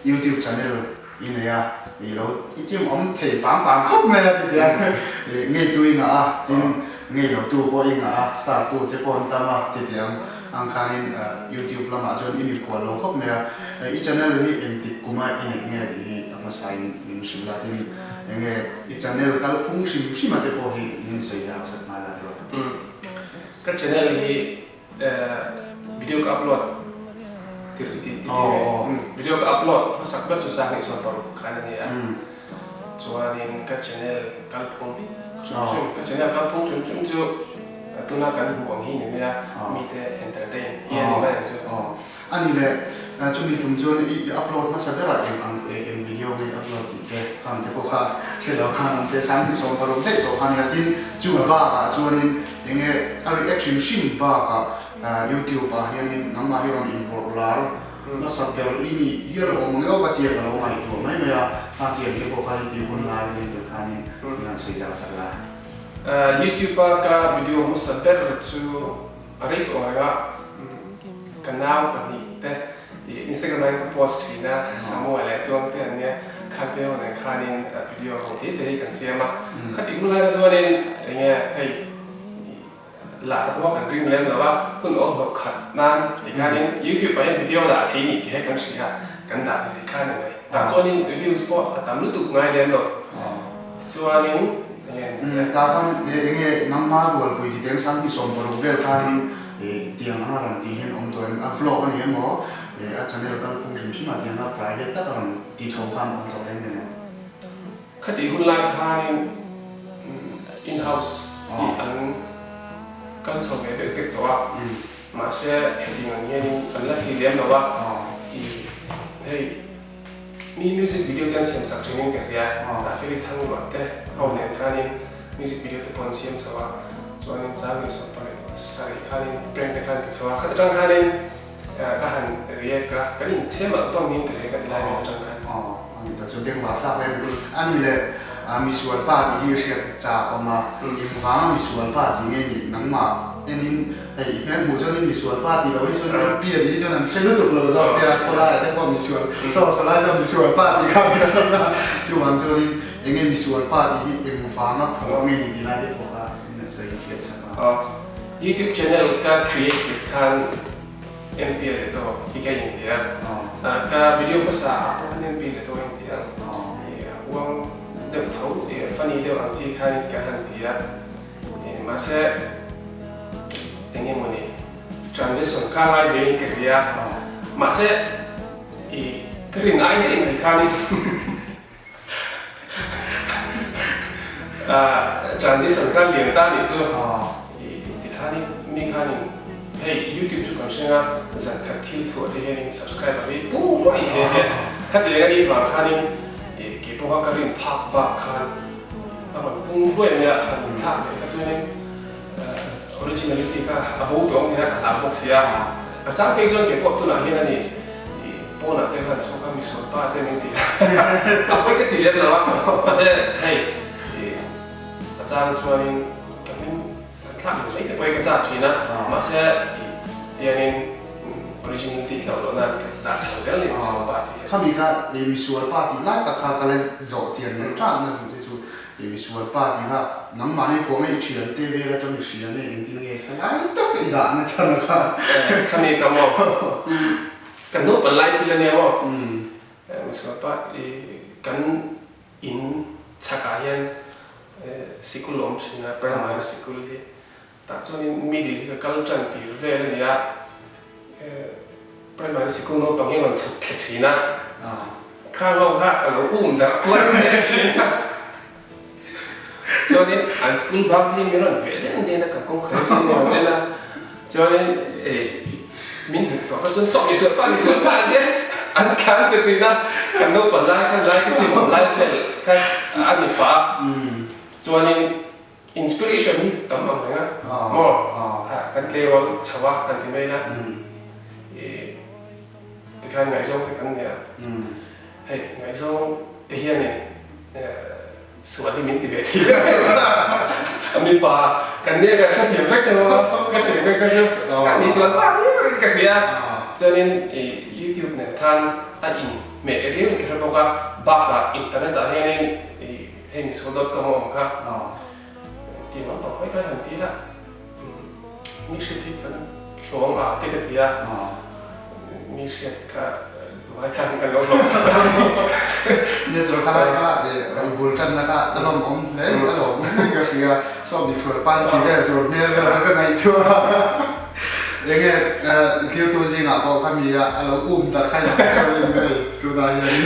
YouTube channel i nei a, i lo i chim awm thei pang pang khawp mai a ti tiang ngei tu i ngah a, tin ngei lo tu pawh i ngah a, star tu che pawh an tam a ti tiang ang khanin YouTube lamah chuan i mikhual lo khawp mai a, i channel hi engtik kuma i neih nge tih hi a hmasain min hrilh a, tin enge i channel kalphung hrim hrim a te pawh hi min sawi zau sat nghal a tiraw. Ka channel hi Video ka upload tirh i ti i ti ve. Video ka upload hmasak ber chu 2016 khan a ni a. Chuanin ka channel kalphung hrim hrim, ka channel kalphung hrim hrim chu tuna kan hmuh ang hi ni mai a, mite entertain hi a ni mai ang chu. A ni le, chumi tum chuan i upload hmasa berah eng ang eng video nge i upload tih te khan te pawh kha hre lo khan awm te, 2016 daih tawh kha a nia. Tin, chu bakah chuanin Enge a react hrim hrim bakah YouTube ah hianin nangmah hi rawn invawrh lar hmasa ber i nih hial a awm ang emaw ka tia ka lo ngaihtuah mai mai a, a tiang te pawh khan i tih hun lai te te khanin min han sawi zau sak la. YouTube a ka video hmasa ber chu a rei tawh ang reng a, ka nau 2 te Instagram ah hian ka post thin a, Samuel leh Chuang te an nia, kha te ho nen khanin video ho te te hi kan siam a, khatih hun lai kha chuanin enge hei lar pawh kan ring lem lo a, hun awm hlawh khat nan ti khanin YouTube ah hian video dah thei ni tih hi kan hria a, kan dah ve kha ni mai. Tah chuanin views pawh a tam lutuk ngai lem lo, tichuanin enge. Tah khan enge nangma rualpui ti teng 2016 vel khanin Tiang anga rawn tih hian awm tawh em? A vlog a ni emaw, a channel kalphung hrim hrim ah tiang a private tak a rawn ti chho khan awm tawh em emaw? Khatih hun lai khanin in-house hi an kal chho ve vek vek tawh a, mahse hetiang ang hianin an la thei lem lo a, hei mi music video te an siam sak thinin ka hria, Tafeli Thangluah te ho nen khanin Music video te pawh an siam chho a, chuanin 2016 khanin prank te khan ti chho a, khat atang khanin ka han react a, kan inchhem alh tawn niin ka hria ka ti lai vel atang khan. Aw, ani ta chu bengvar hlak hle mai. A ni le, misual pa tih hi hriat chak awm a, engvanga misual pa tih nge nih nangmah enin hei i hmel hmuh chuanin misual pa tih loh hi chuan pi a tih hi chuan an hre lutuk lo zawk che a, khawlaiah te pawh misual saw saw lai chuan misual pa tih kha hre thin a, chuvang chuanin Enge misual pa tih hi eng vanga phuah nge ni ti lai te pawh kha min han sawi thiam sak a. Youtube channel ka create tir khan MP leh tawh hi ka inti a, ka video hmasa ah pawh khan MP leh tawh a inti a, uang deuh tho funny deuh ang chi khan ka han ti a, mahse enge mawni transition kha ngai ve in ka hria, mahse i ka rin ai daih mai khanin. Transition kha lian ta nih chu tikhanin mi khanin hei youtube chu kan hrenga zan khat thil thuah te hianin subscriber hi pung luai thei a nia khati leh anih vang khanin kei pawha ka rin phak bak khan a rawn pung luai mai a han inthlak leh kha chuanin originality kha a bo tawh ang tih kha ka hlau bawk si a a chang phei chuan kei pawh tunah hian a ni. Pawnah te khan chhawk a misual pa te min ti a, a pawi ka ti lem lo a, mahse hei a chang chuanin ka hming an thlak lo mai te pawh hi ka chak thin a, mahse tiangin original tih hlauh loh nan ka dah chho zel ni misual pa tih hi. Khami kha misual pa tih lai tak kha ka la zawh chian leh tan na duh te chu misual pa tih kha nangmahni pawh nge i thian te vel atang i hria nge engtin nge ka lai tak i dah na chhan kha. Khami kha maw. Kan nupan lai thil a nia maw? Misualpa i kan in chhakah hian sikul a awm thin a, primary sikul hi. Tah chuanin middle hi ka kal tan tir vel a nia. Primary sikul naupang hi a rawn chhuk thle thin a. Kha ho kha ka lo um darh kual ve thin a. Chuanin an school bang hi min rawn veh deng deng a, kan kawngkhar hi min rawn en a. Chuanin min hmuh tawh kha chuan sawh misual pa misual pa an tia an tlan che thin a, kan naupan lai khan lai ka chimawm lai vel kha a ni pah a. Chuanin inspiration hi tam ang reng a maw kan tleirawl chho a han ti mai ila tikhan ngaihzawng te kan nia. Hei ngaihzawng te hianin sual hi min ti ve thei a, mipa kan nia kan hrethiam vek chu ka ti vek ka chu ka ni sual ta viau in ka hria chuanin i youtube nen khan. a in hmeh riau in ka hre bawk a, bakah internet ah hianin ih hei misual dot com a awm kha tih lampang mai khan han ti la, mi hriat hi kan hlawm a te ka ti a, mi hriat kha duhai khan kan lo hlawm chak a ni. Nia tur khalai kha bul tanna kha a lawmawm hle a lawm ka hria, saw misual pan ti vel tur hmel vel kha ka ngaihtuah a. Enge i thiltu zingah pawh kha mi a lo um darh kha inang chuanin hei tunah hianin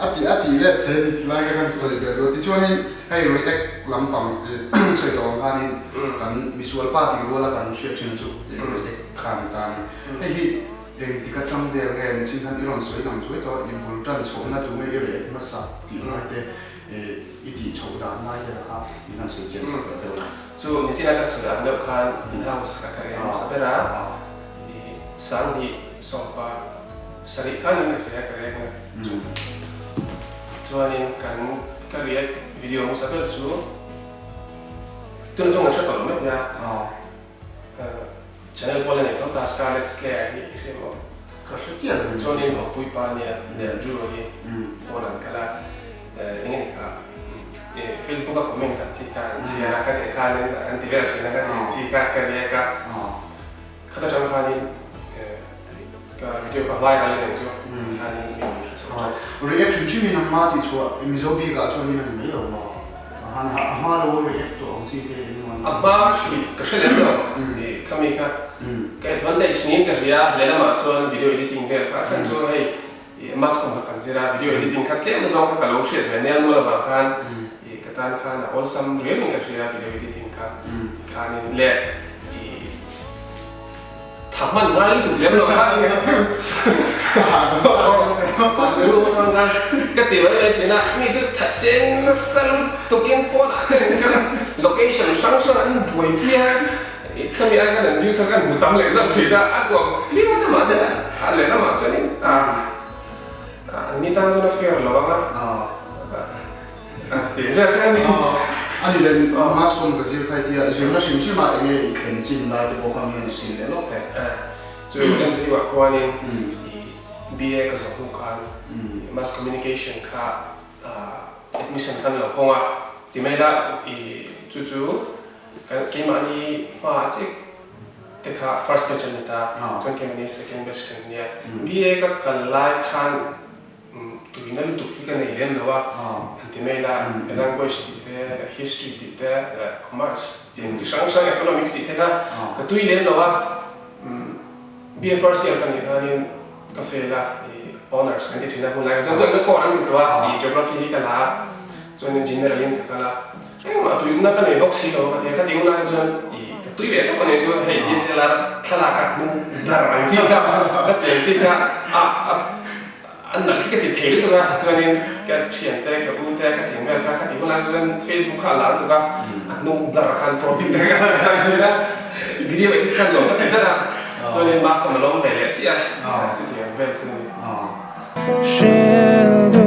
a tih a tih let thei a ni ti lai kha kan sawi ve duh a. Tichuanin hei react lampang sawi tawh ang khanin kan misual pa tih ruala kan hriat thin chu react kha a ni ta a ni. Hei hi eng tika tang vel nge nichin khan i rawn sawi lang chuai tawh a, i bul tan chhohna tur nge i react hmasa tih lai te i tih chhoh dan lai vel kha min han sawi chian sak deuh la. Chu nichin a ka sawi ang deuh khan in house ka ka riah hmasa ber a, i sanghnih sawmpa sarih khanin ka hria ka riak na chu. Chuanin kan ka riak video hmasa ber chu tuna chu kan hre tawh lo mai thei a, channel pawh la nei tho ta Scarlet Slayer hi i hria maw? Ka hre chiah lo. Chuanin Hawkpuipa nia leh Drew hi phone an kal a. Eng nge kha Facebook a comment kan chi kha an chhiar a kha tih khanin an ti vel thin a kha tih chi kha ka react a khata tang khanin ka video kha viral a nih chu khanin mi hre chhuak thin. React hrim hrim in a hma tih chhuah Mizo bik ah chuan in a ni mai lo maw? Han a hma lo react tawh ang chi te eng emaw A hma tih ka hre lem lo khami kha ka advantage niin ka hria lehlamah chuan video editing vel kha a chhan chu hei Ih mass com kha kan zir a, video editing kha tlem zawng kha ka lo hriat ve nel nual avang khan ih ka tan khan a awlsam riau in ka hria video editing kha tikhanin leh ih tha hman ngai lutuk lem lo kha ru atang khan ka ti mai mai thin a, mi chu tha sen nasa lutukin pawnah te an kal a, location hrang hrang an buaipui a. Khami ai khan an views kha kan hmu tam leh zauh thin a, a nuam phian a mahse a lehlamah chuanin an ni tan chuan a fair lo ang a tih vel kha a ni. A ni leh mass com ka zir kha tia zirna hrim hrim ah enge i thlen chin lai te pawh kha mi han hrilh leh lawk teh. Chu MCU ah khuanin BA ka zawh hnu khan mass communication kha admission khan lo hawng a, ti mai la i chu chu Kan keimahni hma chiah te kha first batch an ni ta, chuan keimahni second batch kan nia. BA ka kal lai khan tuina lutuk hi ka nei lem lo a, an ti mai la, language tih te, history tih te, commerce tih ang chi hrang hrang, economics tih te kha ka tui lem lo a. BA first year ka nih khanin ka fail a, honours kan ti thin a, hun lai kha chuan ka course an ti tawh a, geography hi ka la a, chuanin general in ka kal a. Engmah tuina ka nei bawk si lo ka ti a, khati hunah chuan i ka tui ve tawp a nih chu hei DSLR thlalak a hnung blur ang chi kha ka ti ang chi kha a a a nalh hi ka ti thei lutuk a chuanin ka thiante ka u te ka tih vel kha khati hunah chuan Facebook kha a lar lutuk a a hnung blur khan profile te ka siam sang thin a video edit khan nuam ka ti ber a chuanin mask a lawm ve leh chiah a chutiang vel chu a ni.